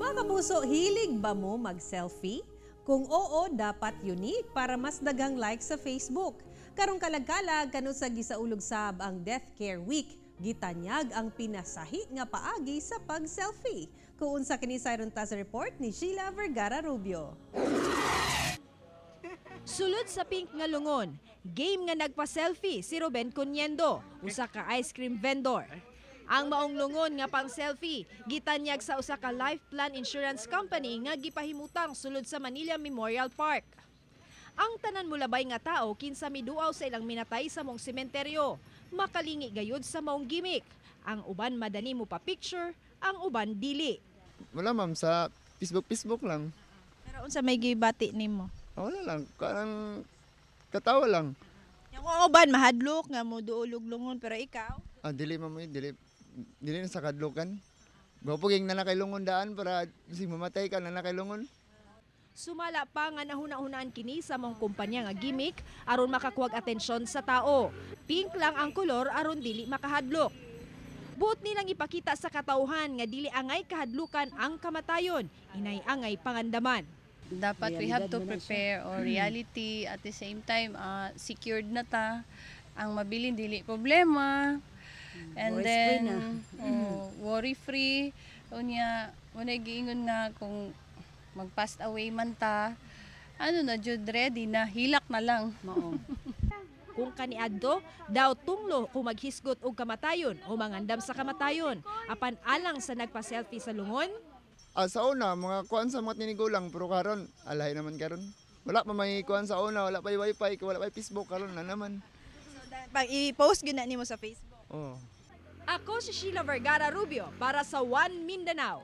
Mga kapuso, hilig ba mo mag-selfie? Kung oo, dapat unique para mas daghang like sa Facebook. Karong kalagkalag, kanus-a gisaulog sab ang Death Care Week. Gitanyag ang pinasahi nga paagi sa pag-selfie. Kung unsa kini, sayron ta sa report ni Sheila Vergara Rubio. Sulod sa pink nga lungon, game nga nagpa-selfie si Ruben Conyendo, usa ka ice cream vendor. Ang maong lungon nga pang selfie, gitanyag sa usa ka life plan insurance company nga gipahimutang sulod sa Manila Memorial Park. Ang tanan mulabay nga tao kinsa miduaw sa ilang minatay sa maong sementeryo. Makalingi gayud sa maong gimmick. Ang uban madani mo pa picture, ang uban dili. Wala, ma'am, sa Facebook Facebook lang. Pero unsa may gibati nimo? Ah, wala lang, kanang katawa lang. Yung kung uban mahadlok nga mo duol og lungon, pero ikaw? Ah, dili, ma'am, eh, dili dili na sa kadlokan. Gwapo ging na kay lungon daan para si mamatay ka na na kay lungon. Sumala pa nga nahuna-hunaan kini sa maong kumpanya nga gimmick aron makakuwag atensyon sa tao. Pink lang ang kolor aron dili makahadlok. Buot nilang ipakita sa katauhan nga dili angay kahadlukan ang kamatayon, inay angay pangandaman. Dapat we have to prepare or reality at the same time, secured na ta, ang mabilin dili problema and then, oh, worry free. Unya unay giingon nga kung mag passed away man ta, ano na jud, ready na, hilak na lang. Kung kaniadto, daw tunglo kung maghisgot og kamatayon o mangandam sa kamatayon. Apan alang sa nagpa-selfie sa lungon, Ah, sa una mga kuan sa mga tinigulang, pero karon alay naman karon. Wala pa may kuan sa una, wala pa wifi, wala pa Facebook, karon na naman. Pag i-post gyud na nimo sa Facebook. Oh. Ako si Sheila Vergara Rubio para sa One Mindanao.